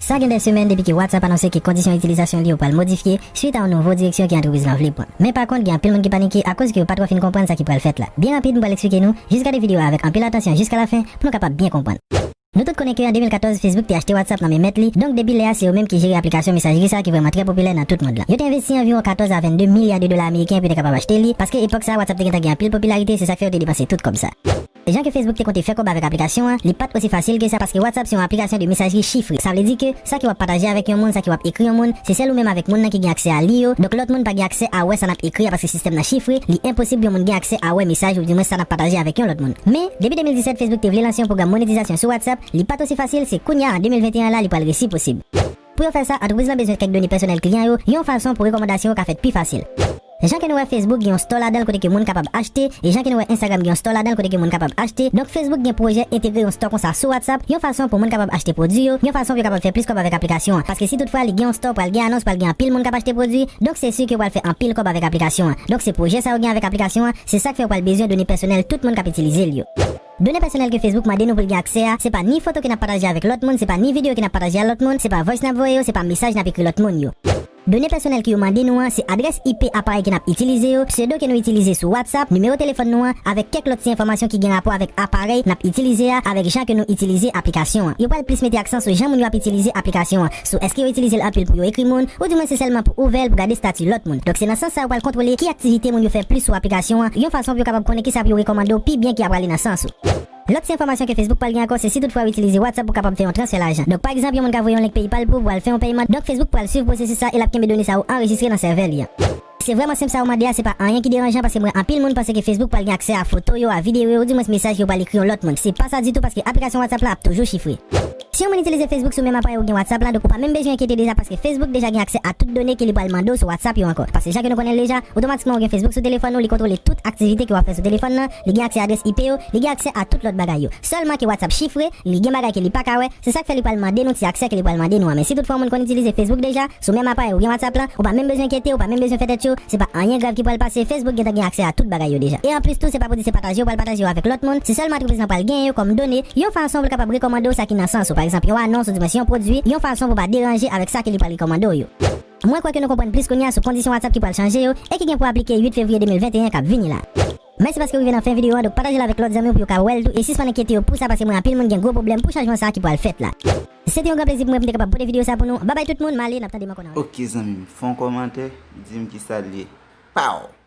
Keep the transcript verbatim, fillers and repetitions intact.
Sa gen de semèn depi ke WhatsApp anonse ke kondisyon itilizasyon li yo pral modifye swit a yon nouvo direksyon ke antrepriz lan vle pran. Men pa kont, gen anpil moun ki panike akoz ke yo pa twò fin konprann sa ki pral fèt la. Byen rapid, m pral eksplike nou, jis gade videyo a avèk anpil atansyon jiska lafen pou nou kapab byen konprann. Nou tout konnen ke an de mil katòz, Facebook te achte WhatsApp nan men mèt li, donk depi lè a, se yo menm ki jere aplikasyon mesajri sa ki vrèman trè popilè nan tout mond lan. Yo te envesti anviwon katòz a vennde milya de dola ameriken pou yo te kapab achte li, paske epòk sa, WhatsApp te gentan gen anpil popilarite, se sa k fè yo te depanse tout kòb sa. Jan ke Facebook te konte fè kòb avèk aplikasyon an, li pa t osi fasil ke sa, paske WhatsApp se yon aplikasyon de mesajri chifre. Sa vle di ke sa ke w ap pataje avèk yon moun, sa ke w ap ekri yon moun, se sèl ou menm avèk moun nan ki gen aksè a li yo. Donk lòt moun pa gen aksè a wè sa n ap ekri a, paske sistèm nan chifre, li enposib yon moun gen aksè a wè mesaj oubyen sa n ap pataje avèk yon lòt moun. Men, depi de mil disèt, Facebook te vle lanse yon pwogram monetizasyon sou WhatsApp, li pa t osi fasil, se kounye a, an de mil venteyen la, li pral resi posib. Pou yo fè sa, antrepriz lan bezwen kèk done pèsonèl kliyan yo, yon fason pou rekòmandasyon yo ka fèt pi fasil. Jan ke nou wè, Facebook gen yon store ladan l kote ke moun kapab achte, e jan ke nou wè, Instagram gen yon store ladan l kote ke moun kapab achte. Donk Facebook gen pwojè entegre yon store konsa sou WhatsApp, yon fason pou moun kapab achte pwodui yo, yon fason pou yo kapab fè plis kòb avèk aplikasyon an. Paske si toutfwa li gen yon store, pral gen anons, pral gen anpil moun k ap achte pwodui, donk se si ke yo pral fè anpil kòb avèk aplikasyon an. Donk se pwojè sa yo gen avèk aplikasyon an, se sa k fè yo pral bezwen done pèsonèl tout moun k ap itilize l yo. Done pèsonèl ke Facebook mande nou pou l gen aksè a, se pa ni foto ke n ap pataje avèk lòt moun, se pa ni videyo ke n ap pataje a lòt moun, se pa voice n ap voye yo, se pa mesaj n ap ekri lòt moun yo. Done pèsonèl ke yo mande nou an, se adrès I P aparèy ke n ap itilize yo, pseudo ke nou itilize sou WhatsApp, nimewo telefòn nou an, avèk kèk lòt ti enfòmasyon ki gen rapò avèk aparèy n ap itilize a, avèk jan ke nou itilize aplikasyon an. Yo pral plis mete aksan sou jan moun yo ap itilize aplikasyon an, sou èske yo itilize l anpil pou yo ekri moun, oudimwen se sèlman pou ouvè l pou gade estati lòt moun. Donk se nan sans sa yo pral kontwole ki aktivite moun yo fè plis sou aplikasyon an, yon fason pou yo kapab konnen kisa pou yo rekòmande w pi byen ki ap prale nan sans ou. Lòt ti enfòmasyon ke Facebook pral gen ankò, se si toutfwa w itilize WhatsApp pou kapab fè yon transfè lajan. Donk pa egzanp, yon moun ka voye yon link PayPal pou w pou al fè yon pèyman, donk Facebook pral swiv pwosesis sa e l ap kenbe done sa yo anrejistre nan sèvè li an. Se vrèman senp sa ou mande a, se pa anyen ki deranjan, paske m wè anpil moun panse ke Facebook pral gen aksè a foto yo, a videyo yo, oudimwen mesaj yo pral ekri yon lòt moun. Se pa sa ditou, paske aplikasyon WhatsApp la ap toujou chifre. Si yon moun itilize Facebook sou menm aparèy ou gen WhatsApp la, donk ou pa menm bezwen enkyete de sa, paske Facebook deja gen aksè a tout done ke li pral mande w sou WhatsApp yo ankò. Paske jan ke nou konnen l deja, otomatikman ou gen Facebook sou telefòn ou, li kontwole tout aktivite ke w ap fè sou telefòn nan, li gen aksè a adrès I P yo, li gen aksè a tout lòt bagay yo. Sèlman ke WhatsApp chifre, li gen bagay ke li pa ka wè, se sa k fè li pral mande nou ti aksè ke li pral mande nou an. Men si toutfwa yon moun konn itilize Facebook deja, sou menm aparèy ou gen WhatsApp lan, ou pa menm bezwen enkyete, ou pa menm bezwen fè tèt cho, se pa anyen grav ki pral pase, Facebook gentan gen aksè a tout bagay yo deja. E anplis tou, se pa pou di se pataje ou pral pataje yo avèk lòt moun, se sèlman antrepriz lan pral genyen yo kòm done, yon fason pou l kapab rekòmande w sa ki nan sans ou. Pa egzanp, yon anons, oudimwen yon pwodui, yon fason pou pa deranje avèk sa ke li pral rekòmande w yo. Mwen kwè ke nou konprann plis kounye a sou kondisyon WhatsApp ki pral chanje yo e ki gen pou aplike uit fevriye de mil venteyen k ap vini la. Mèsi paske w rive nan fen videyo an, donk pataje l avèk lòt zanmi w pou yo ka wè l tou, e sispann enkyete yo pou sa, paske m wè anpil moun gen gwo pwoblèm pou chanjman sa a ki pral fèt la. Se te yon gran plezi pou mwen pou m te kapab pote videyo sa pou nou. Babay tout moun, m ale, n ap tande m ankò nan. Oke zanmi m, fè yon kòmantè, di m kisa l ye. Pow!